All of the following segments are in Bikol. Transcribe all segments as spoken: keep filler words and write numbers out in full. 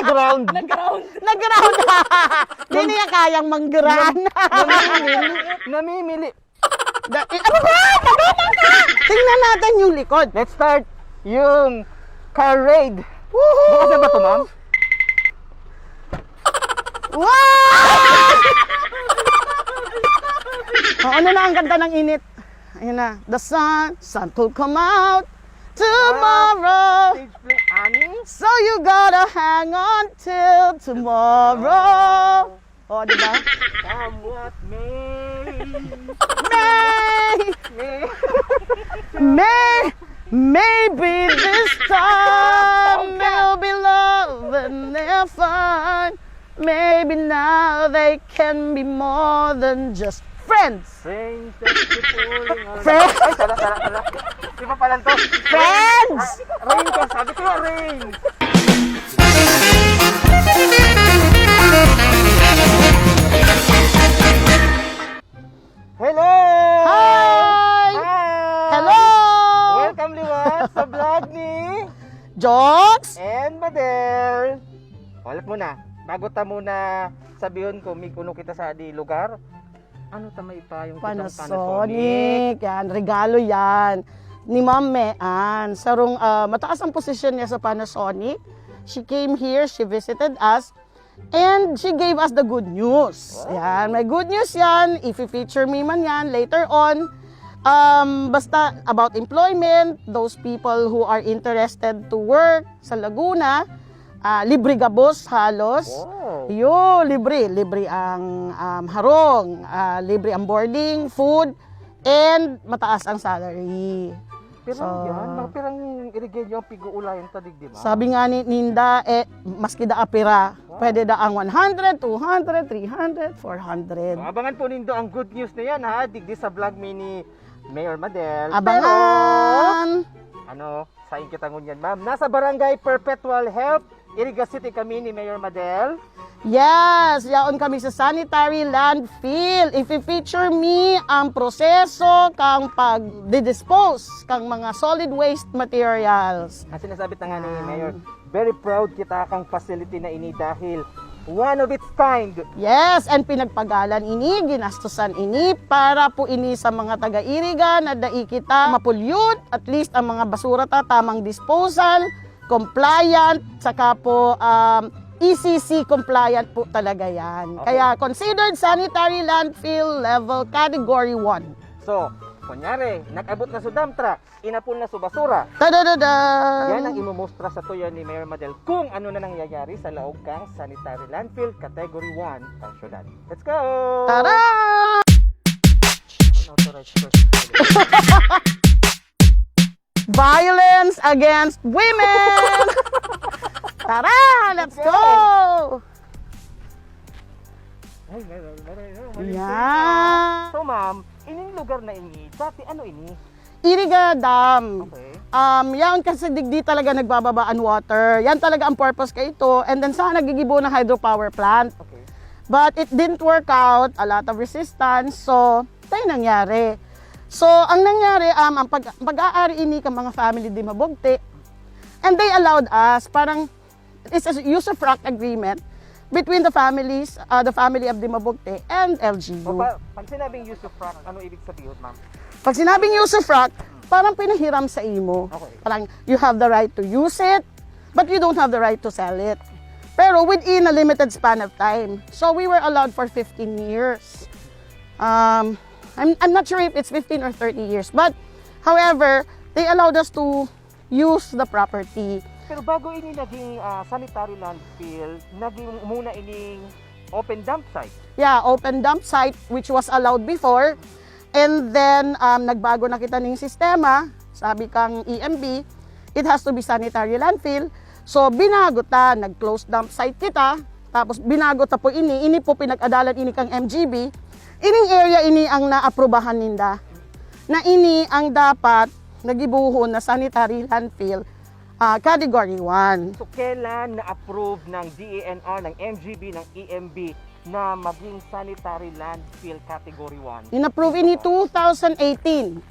Ground. Nag-ground. Nag-ground. Di niya kayang mangground. Namimili. Namimili. Da- eh, ano ba? Tingnan natin yung likod. Let's start yung car raid. Woohoo! Bukas na ba ito, ma'am? Wow! Oh, ano na ang ganda ng init? Ayun na. The sun, sun could come out tomorrow. Stage play, Ani? So you gotta hang on till tomorrow. Oh, di ba? Come what may. May! May. May! Maybe this time there'll be love and they'll find. Maybe now they can be more than just friends. Rain, thank you for falling on Friends! Ay, sala, sala, sala. Di ba pala ito? Friends! Rain ko, sabi ko nga rain. Hello! Hi! Hi! Hello! Welcome liwat sa vlog ni Jokes! And Madel. Walat muna. Bago ta muna sabihon ko, may kuno kita sa di lugar. Ano ta may ipayong kitang Panasonic. Yan, regalo yan. Ni Ma'am Mean. Sarong ah, mataas ang posisyon niya sa Panasonic. She came here, she visited us, and she gave us the good news. Yan, may good news yan. If you feature me man yan later on, um, basta about employment, those people who are interested to work sa Laguna, ah, libre gabos halos. Wow. Yo, libre. Libre ang um, harong, ah, libre ang boarding, food, and mataas ang salary. Pero So, yan, mga pirang irigenyo ang pig-uulayan ta digdi, ma'am. Sabi nga ni Ninda, eh, maski da apira, pwede da ang one hundred, two hundred, three hundred, four hundred. So, abangan po nindo ang good news na yan, ha, digdi sa vlog mi ni Mayor Madel. Abangan! Pero, ano, sain kita ngunyan, ma'am? Nasa Barangay Perpetual Help, Iriga City kami ni Mayor Madel. Yes, yaon kami sa sanitary landfill. If you feature me ang proseso kang pag-dispose kang mga solid waste materials. Ang sinasabi ta nga ni Mayor, very proud kita kang facility na ini dahil one of its kind. Yes, and pinagpagalan ini, ginastusan ini para po ini sa mga taga-Iriga na dai kita mapulyut, at least ang mga basura ta tamang disposal, compliant, saka po um, E C C compliant po talaga yan. Okay. Kaya considered sanitary landfill level category one. So, kunyari, nag-abot na sa dump truck, inapon na sa basura. Tadadada! Yan ang imumustra sa tuyo ni Mayor Madel kung ano na nangyayari sa laog kang sanitary landfill category one kang syudad. Let's go! Tara! Unauthorized person. Violence against women! Tara! Let's go! Ay, meron, meron, meron, meron. Yan! So, ma'am, ining lugar na ini, dati ano ini? Iriga Dam. Okay. Um, yan kasi digdi talaga nagbababa ang water. Yan talaga ang purpose kay ito. And then sana nagigibo ng hydropower plant. Okay. But it didn't work out. A lot of resistance. So, tayo nangyari. So, ang nangyari, um, ang pag, pag-aari ini ka mga family di mabugti. And they allowed us, parang, it's a usufruct agreement between the families, uh, the family of Dimabugte and L G U. O pa, pag sinabing usufruct, ano ibig sabihin, ma'am? Pag sinabing usufruct, parang pinahiram sa imo. Okay. Parang you have the right to use it, but you don't have the right to sell it. Pero within a limited span of time. So we were allowed for fifteen years. Um, I'm, I'm not sure if it's fifteen or thirty years, but however, they allowed us to use the property. Pero bago ini naging ah, sanitary landfill, naging muna ining open dump site. Yeah, open dump site which was allowed before. And then, um, nagbago na kita ning sistema. Sabi kang E M B, it has to be sanitary landfill. So, binago ta, nag-close dump site kita. Tapos, binago ta po ini. Ini po pinag-adalan ini kang M G B. Ining area ini ang naaprubahan ninda. Na ini ang dapat nagibuhon na sanitary landfill ah, category one. So kailan na-approve ng D E N R, ng M G B, ng E M B na maging sanitary landfill category one? In-approve ini two thousand eighteen.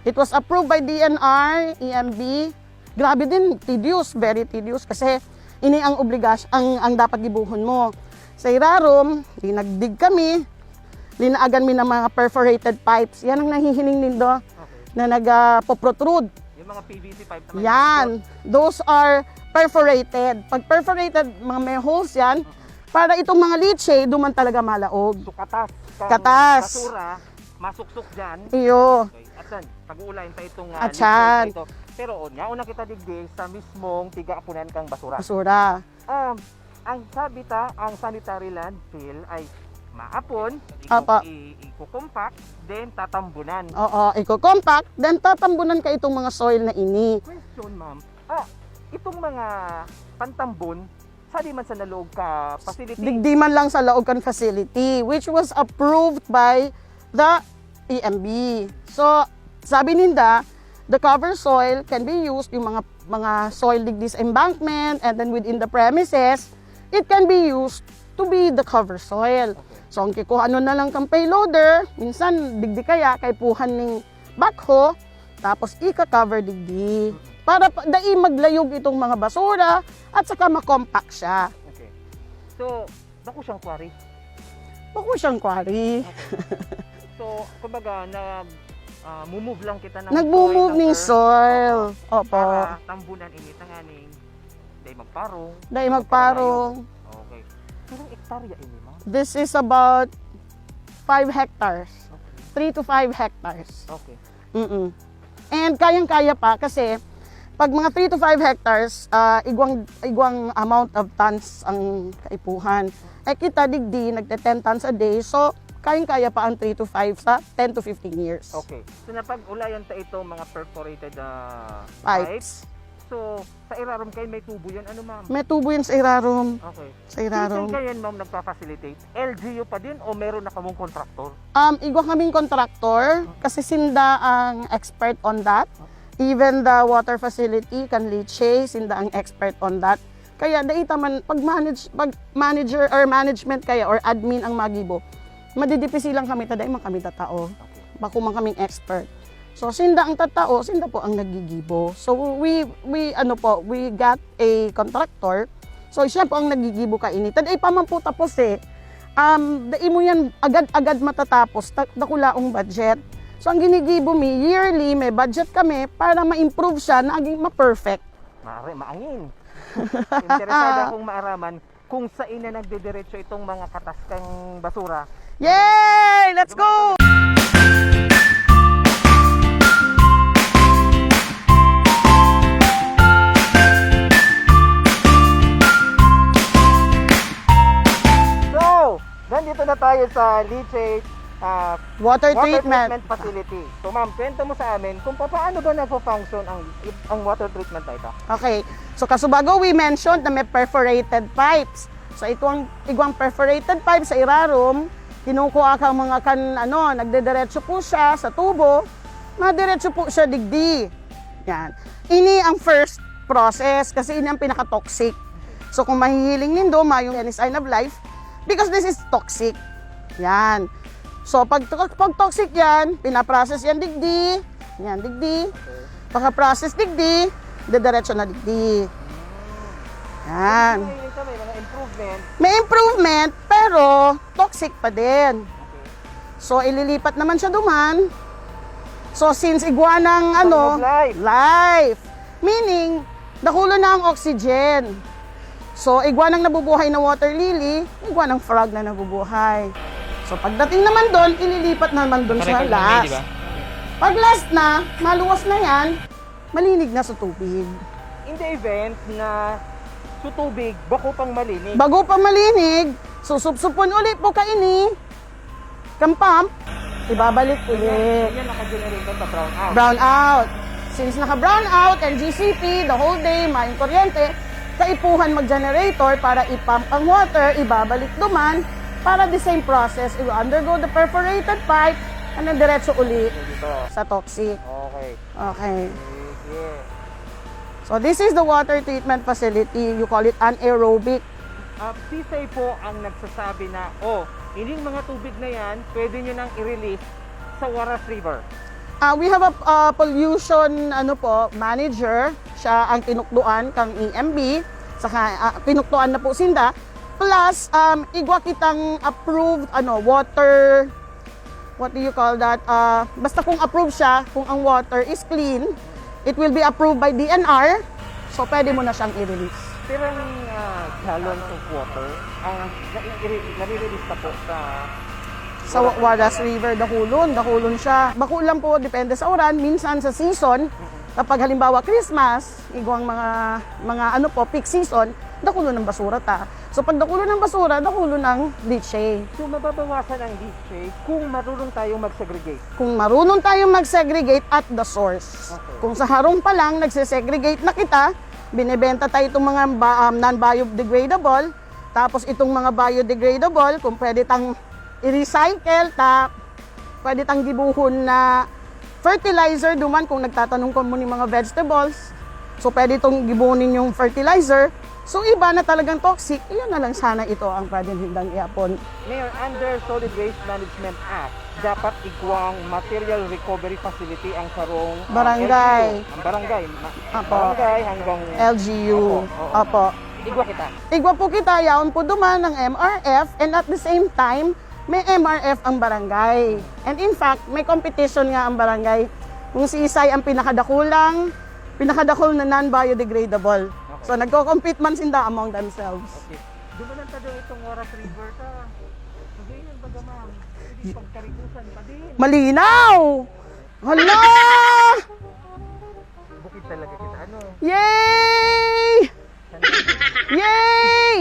It was approved by D N R, E M B. Grabe din, tedious, very tedious kasi Ini ang obligas-, ang, ang dapat gibohon mo. Sa irarom, dinagdig kami, linaagan mi ng mga perforated pipes. Yan ang nahihiling nindo, okay, na nag, ah, poprotrude. Yung mga P V C pipe na may Yan. Those are perforated. Pag perforated, mga may holes yan, para itong mga leche, duman talaga malaog. So, katas, kang Katas. Basura, masuksok dyan. Iyo. Okay. At yan, pag-uulayan pa itong, ah, At leche yan. Ito. Pero, oh, nauna kita digdi sa mismong tiga-apunan kang basura. Basura. Um, ang sabi ta, ang sanitary landfill ay maapon, Apo. i-, i-, iko-compact, then tatambunan. Oo, iko-compact, then tatambunan ka itong mga soil na ini. Question, ma'am. Ah, itong mga pantambon, sabi man sa naloob ka facility. Digdi man lang sa laog kan facility, which was approved by the E M B. So, sabi ninda, the cover soil can be used, yung mga, mga soil digdi sa embankment and then within the premises, it can be used to be the cover soil. Okay. So, ang kikuhanon na lang kang payloader, minsan digdi kaya kaipuhan ning backhoe, tapos ika-cover digdi. Para pa, dai maglayog itong mga basura at saka ma-compact siya. Okay. So, bako siyang quarry? Bako siyang quarry. So, kumbaga, nag, ah, mumove lang kita ng Nagmumove soil, ng ning earth. Soil. Oo. Opo. Para tambunan ini tanganing dai magparong. Dai magparong. Okay. Ilang hektarya ini, ma'am? This is about five hectares. Okay. Three to five hectares. Okay. Mm-mm. And kayang-kaya pa kasi pag mga three to five hectares, ah, igwang, igwang amount of tons ang kaipuhan. Eh, kita digdi, nagte-ten tons a day. So, kayang-kaya pa ang three to five sa ten to fifteen years. Okay. So, napag-ulayan ta ito, mga perforated, ah, Pipes. Pipes. So, sa irarom kayo may tubo yun, ano, ma'am? May tubo yun sa irarom. Okay. Sa irarom. Sino kayo, ma'am, nagpa-facilitate? L G U pa din o meron na kamong kontraktor? Um, igwa kaming kontraktor kasi sinda ang expert on that. Even the water facility kan Lecce, sinda ang expert on that. Kaya dai ta man, pag manage, pag manager or management kaya or admin ang magibo, madidipisilan kami ta dai man kami tatao. Okay. Bako man kaming expert. So, sinda ang tatao, sinda po ang naggigibo. So, we, we, ano po, we got a contractor. So, siya po ang naggigibo kaini. Ta dai pa man po tapos eh. Um, dai mo yan agad-agad matatapos. Ta-, dakulaong budget. So, ang ginigibo mi, yearly, may budget kami para ma-improve siya, naging ma-perfect. Mare, maangin. Interesado akong maaraman kung saan na nagdidiretso itong mga katas kang basura. Yay! Let's go! So, nandito na tayo sa Lecce, ah, Water water treatment. Treatment facility. So, ma'am, kwento mo sa amin kung paano ba nagpo-function ang, ang water treatment na ito? Okay. So, kasubago, we mentioned na may perforated pipes. So, itong igwang perforated pipe sa irarom, kinukuha ka mga kan, ano, nagdidiretso po siya sa tubo, madiretso po siya digdi. Yan. Ini ang first process kasi ini ang pinaka-toxic. So, kung mahihiling nindo, mayong any sign of life, because this is toxic. Yan. So, pag, pag toxic yan, pinaprocess yan digdi, yan digdi, pagka-process digdi, didiretso na digdi. Yan. May, may mga improvement. May improvement, pero toxic pa din. Okay. So, ililipat naman siya duman. So, since igwa ng ano, Form of life. Life. Meaning, dakula na ang oxygen. So, igwa ng nabubuhay na water lily, igwa ng frog na nabubuhay. So, pagdating naman doon, ililipat naman doon sa Pare-pareho lang, last. Di ba? Pag last na, maluwas na yan, malinig na sa tubig. In the event na sa tubig, bako pang malinig. Bako pang malinig, so supsupon uli po kaini, kan pump, ibabalik uli. Yan, yan naka-generate sa brown out. Brown out. Since naka-brown out, and G C P, the whole day, mayong kuryente, kaipuhan mag-generator para i-pump ang water, ibabalik duman, para the same process, it will undergo the perforated pipe, and then diretso uli Dito. Sa toxic. Okay. Okay. Sige. So, this is the water treatment facility. You call it anaerobic. Ah, sisay po ang nagsasabi na, "Oh, ining mga tubig na yan, pwede nyo nang i-release sa Waras River"? Ah, we have a, ah, pollution, ano po, manager. Siya ang tinukdoan kang E M B. Saka, ah, pinuktuan na po sinda. Plus, um, igwa kitang approved, ano, water, what do you call that? Ah, basta kung approved siya, kung ang water is clean, it will be approved by D N R. So, pwede mo na siyang i-release. Pirang ah, gallons of water ang nai- nare-release na po sa Sa Waras River, dakulon, dakulon siya. Bako lang po, depende sa uran. Minsan sa season, kapag halimbawa Christmas, igwang mga, mga ano po, peak season, dakulon ng basura ta. So pag dakulon ng basura, dakulon ng leachate. So mababawasan ang leachate kung marunong tayong mag-segregate. Kung marunong tayong mag-segregate at the source. Kung sa harong pa lang, nagsesegregate na kita, binebenta tayo itong mga ba- um, non-biodegradable, tapos itong mga biodegradable, kung pwede tang i-recycle, ta pwede tang gibuhon na fertilizer duman kung nagtatanom ka mo ng mga vegetables. So pwede itong gibuhon ninyong fertilizer. So iba na talagang toxic, iyon na lang sana ito ang pwede nindang iapon. Mayor, under Solid Waste Management Act, dapat igwang material recovery facility ang sarong ah, Barangay. L G U. Ang barangay. Ma- Apo. Barangay hanggang L G U. Opo, opo. Apo. Igwa kita. Igwa po kita, yaon po duman ang M R F, and at the same time, may M R F ang barangay. And in fact, may competition nga ang barangay. Kung si Isay ang pinakadakulang, pinakadakul na non-biodegradable. So nagko-compete man sinda among themselves. Okay. Dumanan ta daw itong Waras River ta. Sabi yun, baga ma'am. Hindi pagkarikusan pa din. Malinaw! Hala! Bukid talaga kita. Ano? Yay! Yay!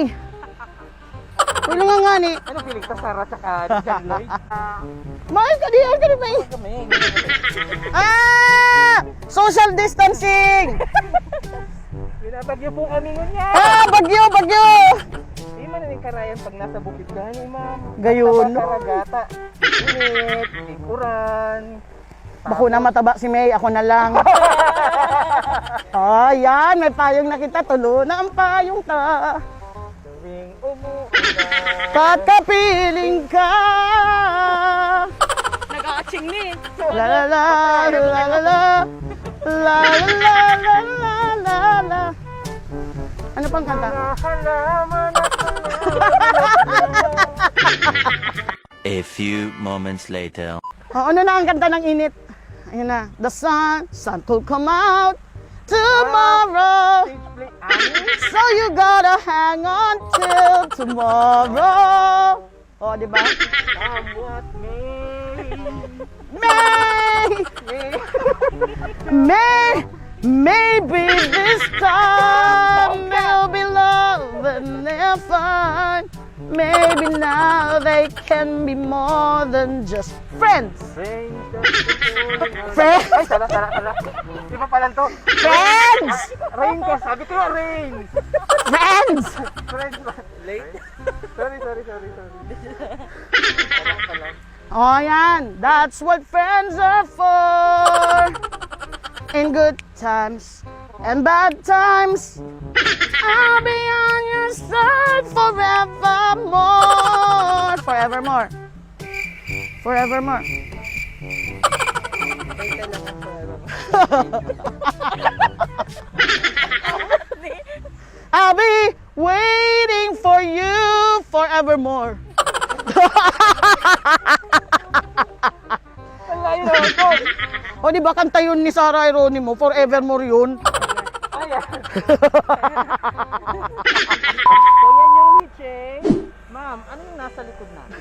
Ano nga nga ni? Ano feeling ta, Sarah tsaka John Lloyd? Mahal ka di, mahal ka di ba eh? Kami. Ah! Social distancing! Binabagyo po kami ngunyan. Ah, bagyo, bagyo! Di man ang karayan pag nasa bukid ka, ano, ma'am? Gayon. Sa karagata. Init, ikuran. Bako na mataba si May, ako na lang. Oh, yan, may payong na kita, tulo na ang payong ta. Tuwing umuulan. Kakapiling ka! Nag-aaching ni. La la la, la la la, la la la, la la la. Ano pang kanta? Mga halaman at mga A few moments later. Oh, ano na ang kanta ng init? Ayun na. The sun, sun could come out tomorrow. Stage play, ano? So you gotta hang on till tomorrow. Oh, di ba? Come what may. May! May! Maybe this time we'll be loving and fine. Maybe now they can be more than just friends. Rain. Friends? Ay, sala, sala, sala. Di ba pala to? Friends! Rain ka, sabi ko nga rain. Friends! Friends. Late. Sorry, sorry, sorry, sorry. Pala, pala. Oh, yan. That's what friends are for. In good times and bad times, I'll be on your side forevermore. Forevermore. Forevermore. I'll be waiting for you forevermore. Ang layo naman po. O di ba kanta yun ni Sarah Geronimo, forevermore yun? Ayan. So yan yung leachate. Ma'am, ano yung nasa likod natin?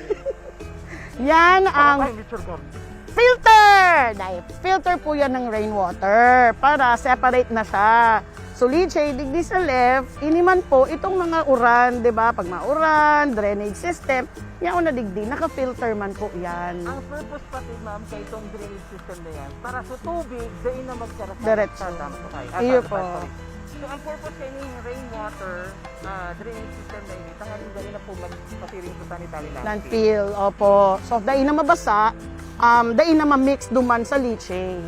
Yan Parang ang kayo, Mister Gordon. filter! Dahil filter po yan ng rainwater para separate na siya. So, leachate, digdi sa left, ini man po, itong mga uran, di ba? Pag mauran, drainage system, yan na digdi, naka-filter man po yan. Ang purpose pati, ma'am, sa itong drainage system na yan, para sa tubig, dahil na magsara sa Diretso. sa dump site. Ah, Iyo sa po. dump site. So, ang purpose kayo ng rainwater ah, drainage system na ini, tanganing dahil na po magpasiring sa sanitary landfill. Landfill, opo. So, dai na mabasa, um, dai na ma-mix duman sa leachate.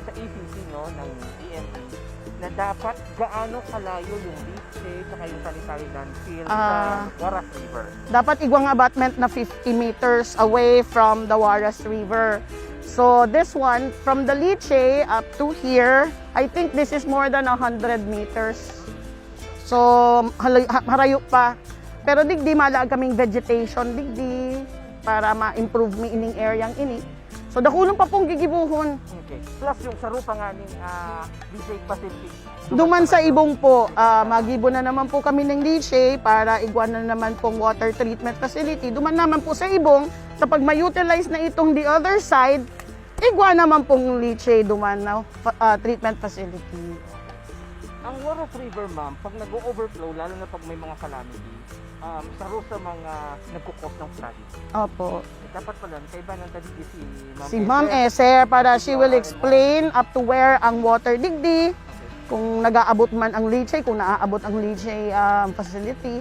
Sa E C C, no, ng D M V, na dapat gaano kalayo yung leachate tsaka yung sanitary landfill Ah. sa Waras River. Dapat igwang abutment na fifty meters away from the Waras River. So, this one, from the leachate up to here, I think this is more than one hundred meters. So, halay-, ha-, harayo pa. Pero digdi, malaag kaming vegetation digdi para ma-improve mi ining area ini. So, dakulon pa pong gigibohon. Okay. Plus yung saro pa nga ning, ah, leachate facility. Duman sa Ibong po, ah, magibo na naman po kami ng leachate para igwa na naman pong water treatment facility. Duman naman po sa Ibong, kapag ma-utilize na itong the other side, igwa naman pong leachate duman na fa-, ah, treatment facility. Ang Waras River, ma'am, pag nag-o-overflow, lalo na pag may mga calamity, um, saro sa mga nagkukos ng flooding. Opo. Eh, dapat pala, kaibanan ta digdi si Ma'am Si Ma'am Esther. Esther para Si she will Waras River. Explain up to where ang water digdi, Okay. kung nag-aabot man ang leachate, kung naaabot ang leachate, um, facility.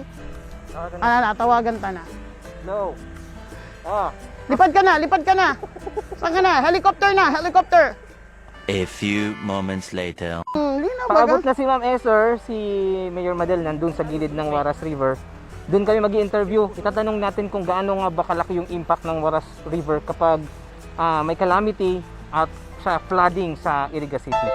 Tawagan na. Ah, natawagan ta na. Hello. Ah. Lipad ka na, lipad ka na. Saan ka na? Helicopter na, helicopter. A few moments later. Hmm, linaw baga. Paabot na si Ma'am Esther, si Mayor Madel nandun sa gilid ng Waras River. Doon kami mag-i-interview. Itatanong natin kung gaano nga ba kalaki yung impact ng Waras River kapag, ah, may calamity at sa flooding sa Iriga City.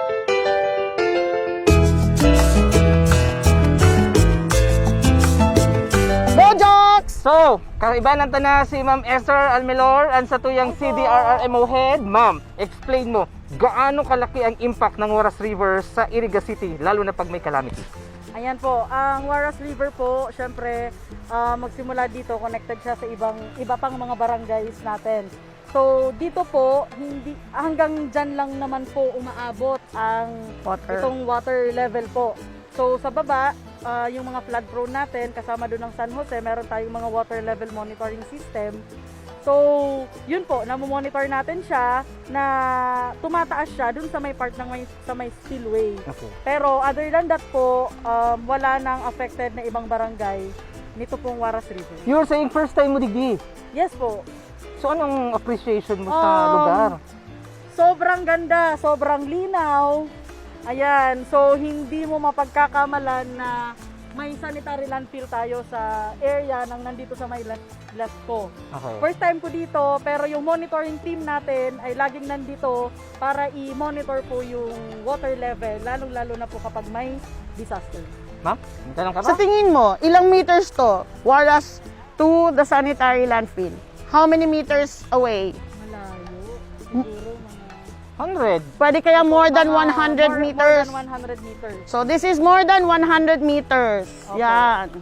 Go, Jox! So, kaibanan ta na si Ma'am Esther Almelor, ang satuyang C D R R M O head. Ma'am, explain mo, gaano kalaki ang impact ng Waras River sa Iriga City, lalo na pag may calamity? Ayan po, ang Waras River po, syempre, ah, magsimula dito, connected siya sa ibang, iba pang mga barangays natin. So, dito po, hindi, hanggang dyan lang naman po umaabot ang Water. itong water level po. So, sa baba, ah, yung mga flood prone natin, kasama doon ang San Jose, meron tayong mga water level monitoring system. So, yun po, namomonitor natin siya na tumataas siya dun sa may part ng may, sa may spillway. Okay. Pero other than that po, um, wala nang affected na ibang barangay nito pong Waras River. You're saying first time mo digdi? Yes po. So, anong appreciation mo sa Um, lugar? Sobrang ganda, sobrang linaw. Ayan, so hindi mo mapagkakamalan na may sanitary landfill tayo sa area nang nandito sa may left, left ko. Okay. First time ko dito, pero yung monitoring team natin ay laging nandito para i-monitor po yung water level, lalong-lalo na po kapag may disaster. Ma'am, may tanong ka ba? Sa tingin mo, ilang meters to? Waras to the sanitary landfill? How many meters away? Malayo. Siguro mga Hundred. Pwede kaya more than Mga one hundred more, more meters? than one hundred meters. So, this is more than one hundred meters. Opo. Yan.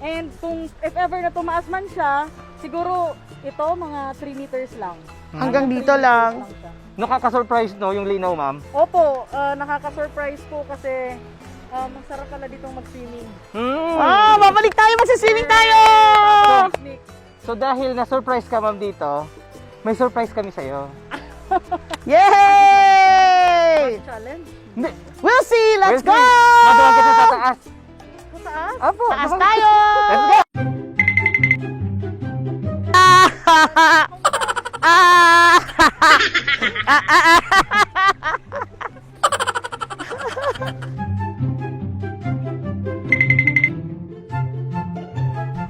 And kung if ever na tumaas man siya, siguro ito mga three meters lang. Hmm. Hanggang Mga dito three meters lang. lang siya. Nakaka-surprise, no, yung linaw, ma'am? Opo, ah, nakaka-surprise po kasi, ah, masarap pala ditong mag-swimming. Hmm. Ah, babalik tayo, magsi-swimming tayo! Picnic. So, dahil na-surprise ka, ma'am, dito, may surprise kami sa'yo. Yay! Challenge? Hindi. We'll see! Let's We'll see. go! Maduwag kita sa taas. Sa taas? Apo, Taas maduwag. tayo! Let's go! Ah! Ah! Ah! Ah! Ah!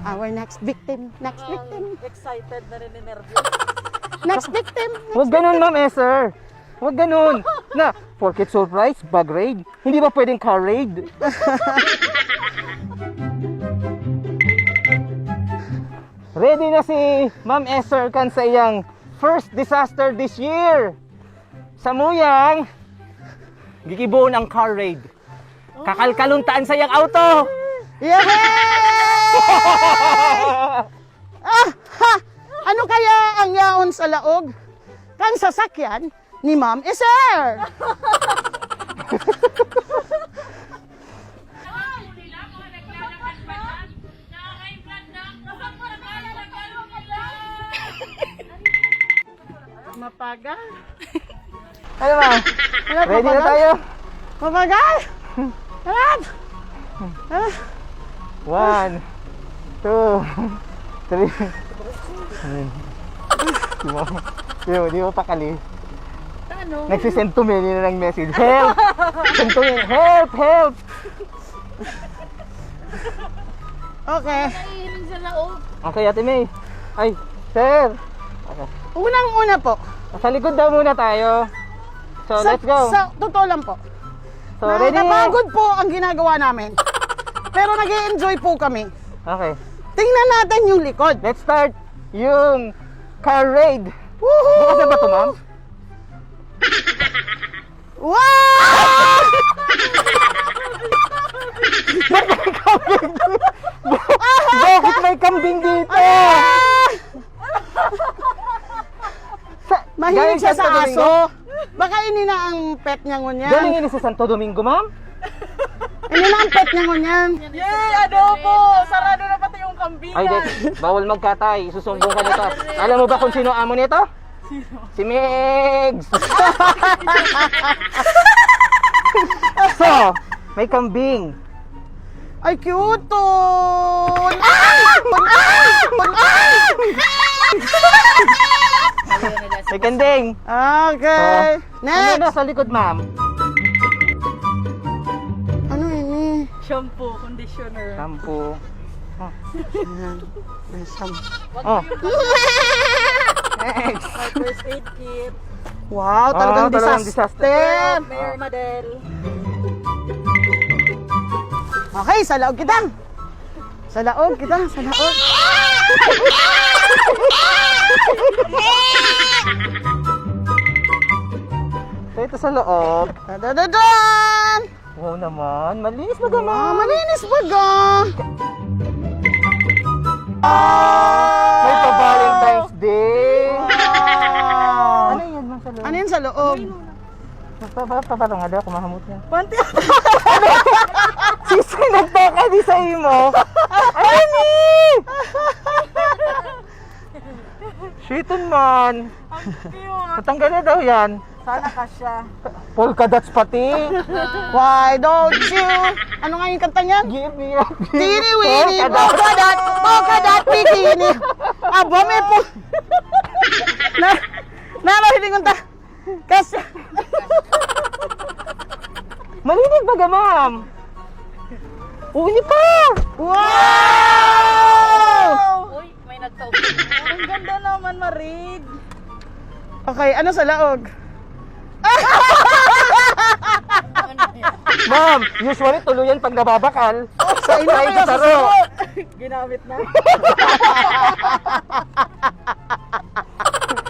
Our next victim. Next Wow, victim. Excited na rin, nervous. Next victim. Huwag ganun, Ma'am Esther. Huwag ganun. Na, porket surprise, bag raid. Hindi ba pwedeng car raid? Ready na si Ma'am Esther kan sa iyang first disaster this year. Samuyang, gigibohon ang car raid. Kakalkalon ta an saiyang auto! Yehey! Ah, ha! Ano kaya ang yaon sa laog kan sasakyan ni Ma'am Esther? Mapagal. Ano, ma? Ano, Ready na mapagal? tayo? Mapagal! Harap! Ah! One, two, three. Ayun. Di mo, di mo, di mo pakali. Ano? Nagsisend to many na ng message. Help! Send to many. Help! Help! Okay. Naiiling sa laog. Okay, Ate May. Ay, sir. Okay. Unang-una po. Sa likod daw muna tayo. So, Sa, let's go. sa totoo lang po. So, ready? Nakakapagod po ang ginagawa namin. Pero nag-e-enjoy po kami. Okay. Tingnan natin yung likod. Let's start yung car raid. Woohoo! Bukas na ba to, ma'am? Wow! Bakit may kambing dito? Sa, Mahilig galing siya sa Santo Domingo? Aso. Baka ini na ang pet niya ngunyan. Galing ini sa Santo Domingo, ma'am? Ini na ang pet niya ngunyan. Yay! Adobo! Sarado na pati yung kambingan. Ay, di. Bawal magkatay. Isusumbong ka nito. Alam mo ba kung sino amo nito? Si Migs! So, may kambing. Ay, cute ton! Ah! Ah! Ah! May kanding. Okay. Oh. Next. Ano na sa likod, ma'am? Ano ini? Shampoo, conditioner. Shampoo. Oh. Ayan. May sam- Oh. Next. My first aid kit. Wow, ah, talagang talagang disaster. Disaster. Mayor Madel. Okay, sa laog kita. Sa laog kita, sa laog. So, ito sa loob. Dadadadam! Wow naman, malinis baga, ma'am. Ah, malinis baga. Ah! May pa Valentine's Day. Wow! Ano yan, ma'am, sa loob? Ano yan sa loob? Pa, pa, pa, parang nga daw, kumahamot na. Panty. Sisi, nagpaka di sa imo. Ay, ni! Shiton man. Ang cute. Natanggal na daw yan. Sana kasya. Polka dots pati. Why don't you? Ano nga yung kanta niyan? Give me a Teeny weeny polka dot, polka dot bikini. Aba, may po. Na, na, mahilingon ta. Kas- Malinig baga, ma'am? Uy, pa! Wow! Uy, may nagtaob. Ang ganda naman, Marig. Okay, ano sa laog? Ma'am, usually tuluyan pag nababakal. Sa inyo. Ay, kayo sa saro. Ginamit na.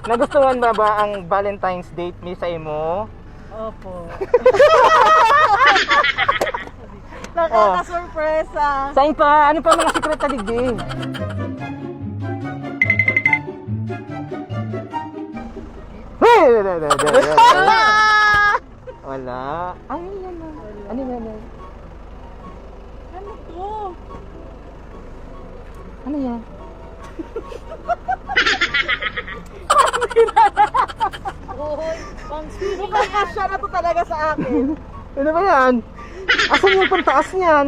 Nagustuhan ba, ba ang Valentine's date mi sa imo? Opo. Nakakasurpresa. Sain pa? Ano pa mga sikreto digdi? Wala. Ay, yan na. Ano yan, ah? Ano to? Ano yan? Uy, pang swimming yan. Mukhang kasya na to talaga sa akin. Ano ba yan? Asan yung pantaas niyan?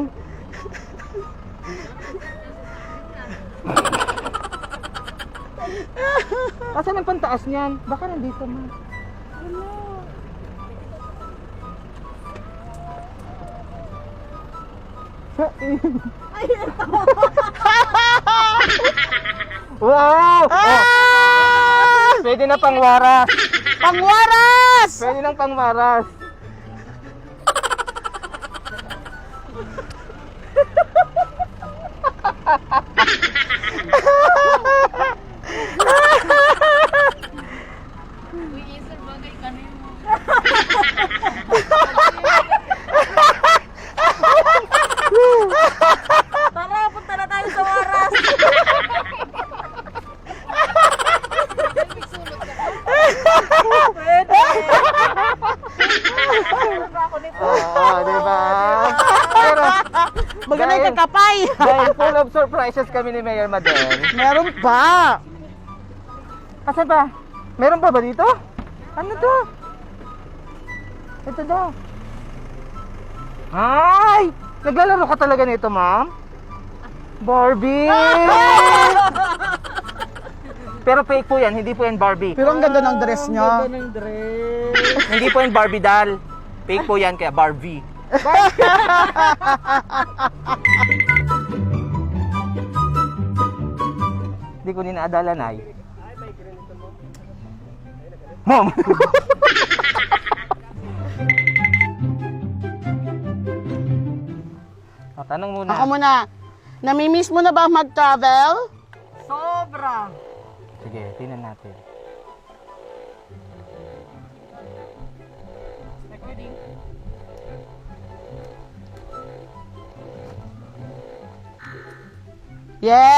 Asan ang pantaas niyan? Baka nandito, ma. Ano? Sa Ay, ito. Wow! Ah! Oh. Pwede na pangwaras. Pangwaras! Pwede nang pangwaras. Uy, Isol, bagay ka na yun. Tara, punta na tayo sa waras. Pwede. Meron ba ako nito? Oo, di ba? Pero, Maganda yung dahil, kakapay. Dahil full of surprises kami ni Mayor Madel. Meron pa. Asan pa? Meron pa ba dito? Ano to? Ito daw. Ay! Naglalaro ka talaga nito, ma'am? Barbie! Pero fake po yan, hindi po yan Barbie. Pero ang ganda ng dress niya. Ang ganda ng dress. Hindi po yan Barbie doll. Fake po yan, kaya Barbie. Hindi ko din naadala, Nay. Mom! Tanong muna. Ako muna. Namimiss mo na ba mag-travel? Sobra. Sige, tingnan natin. Recording.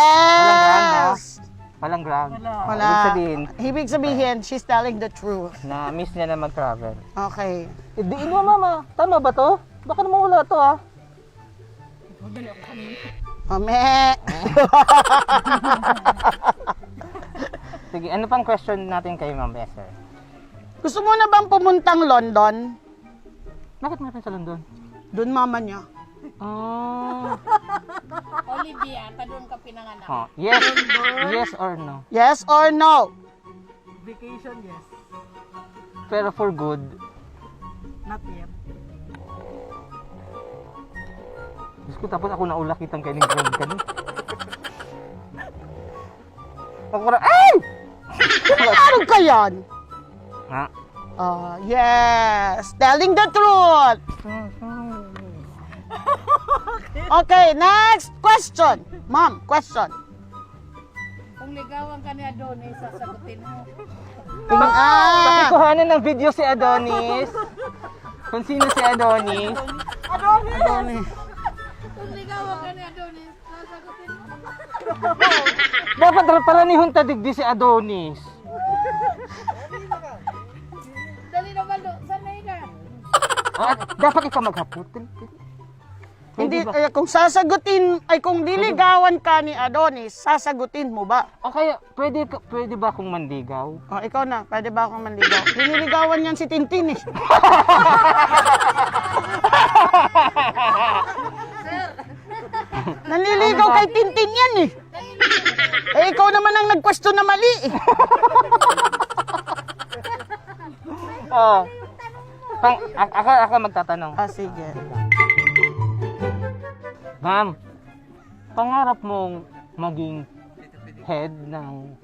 Yes! Walang ground, ha? Walang ground. Wala. Wala. Ibig sabihin, Ibig sabihin, she's telling the truth. Na-miss niya na mag-travel. Okay. Eh, di mo, mama. Tama ba to? Baka naman wala to, ah. Ikaw, dali ako kanina. Ome! Sige, ano pang question natin kay Ma'am Esther? Gusto mo na bang pumuntang London? Bakit meron sa London? Doon mama niya. Oh. Olivia, ta doon ka pinanganak. Oh, yes. London? Yes or no? Yes or no? Vacation, yes. Pero for good? Not yet. Diyos ko, tapos ako naulak kitang kaining vlog ka ni. Ako na, ay! Ano ka yan? Ha? Ah, yes. Telling the truth. Okay, next question. Ma'am, question. Kung ligawan ka ni Adonis, sasagutin mo. Ting-, ah! Pakikuhanan ng video si Adonis. Kung sino si Adonis. Adonis! Adonis. Kung ligawan ka ni Adonis, sasagutin mo. Dapat ra-, paranihon ta digdi si Adonis. Dali naman, do. Sanay ka. Ah, dapat ikaw maghapot. Hindi, Pwede ba? Eh, kung sasagutin, ay, kung Pwede ba? liligawan ka ni Adonis, sasagutin mo ba? O kaya, pwede ka, pwede ba akong manligaw? O, ikaw na, pwede ba akong manligaw? Liniligawan niyan si Tintin, eh. Sir. Nanliligaw Ano ba? kay Tintin yan, eh. Eh, ikaw naman ang nag-question na mali, eh. Oh. Pang-, a-, ako, ako magtatanong. Ah, sige. Ma'am, pangarap mong maging head ng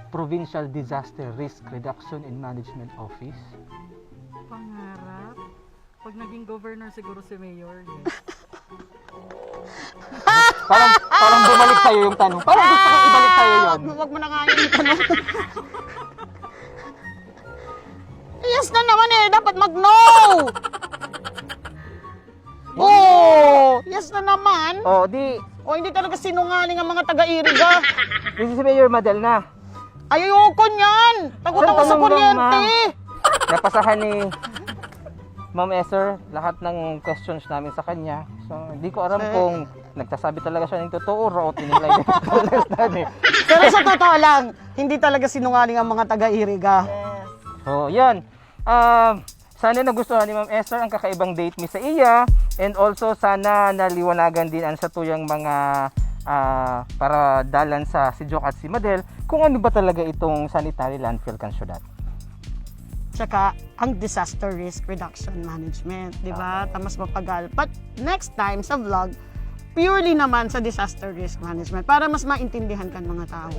Provincial Disaster Risk Reduction and Management Office? Pangarap? Pag naging governor siguro si mayor, yes. Parang, parang bumalik sa'yo yung tanong. Parang gusto kong ibalik sa'yo yun. Ah, wag mo, wag mo na nga yun itanong. Yes na naman eh. Dapat mag-no. Oo, yes na naman. Oh, di. O, hindi talaga sinungaling ang mga taga-Iriga. Di si Mayor Madel na. Ay, ayoko niyan. Takot Ang ako sa tanong lang, kuryente. ma'am. Napasahan ni Ma'am Esther lahat ng questions namin sa kanya. So, hindi ko alam Sir. kung nagsasabi talaga siya ng totoo or o tinilay niya yung namin. Pero sa totoo lang, hindi talaga sinungaling ang mga taga-Iriga. Oh, yan. Ah, sana nagustuhan ni Ma'am Esther ang kakaibang date mi sa iya, and also sana naliwanagan din ang satuyang mga, ah, paradalan sa si Joke at si Madel kung ano ba talaga itong sanitary landfill kan syudad. Tsaka ang disaster risk reduction management, di ba? Okay. Ta mas mapagal. But next time sa vlog, purely naman sa disaster risk management para mas maintindihan kan mga tao.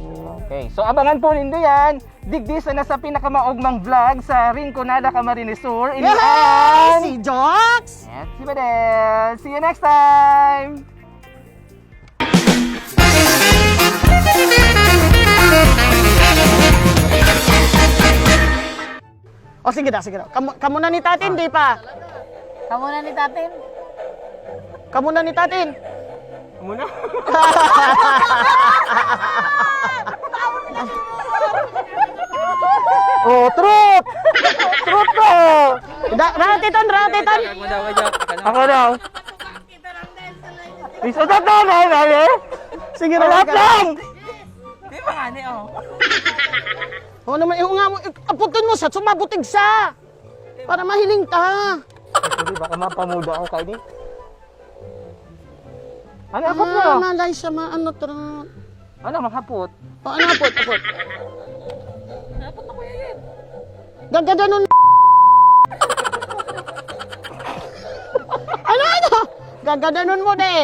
Okay. So, abangan po nindo yan. Digdi sana sa pinakamaogmang vlog sa Rinconada, Camarines Sur. Ini Yay! ang Si Jox! And si Madel. See you next time! O, sige daw, sige daw. Kamo, kamo na ni Tatin, Ah. di pa? Kamo na ni Tatin? Kamo na ni Tatin? Kamo na? Oh, truth! Truth to! Da-, ratitan, ratitan! Ako daw, ako daw. Ako daw. Isa na to, na, na, eh. Sige na, Wala ikaw. lang! Di ba nga ni, oh? Oo naman, eh, nga mo, eh, aputon mo sa sumabutig sa! Para mahiling ta! Ay, sorry, baka mapamuda ako kayo ni. Ano, apot mo? Ah, malay siya, ma-, ano, tra- Ano, mahapot? O, ano, apot, apot? Napot na, Kuya Yen. Gagadanon. Ano, ano? Gagadanon mo, de.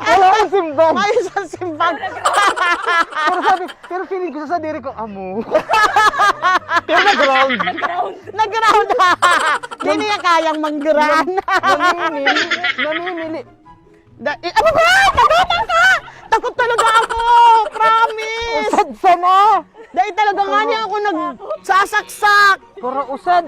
Wala akong simbag. Ayos ang simbag. Pero sabi, pero feeling ko sa sadiri ko, amo. Pero nag-round. Nag-round. Nag-round. Manggaran. Namimili. Namimili. Da, eh, ano ba? Tagutan ka! Takot talaga ako! Promise! Usad sana! Dahil talaga nga niya ako nagsasaksak! Puro usad.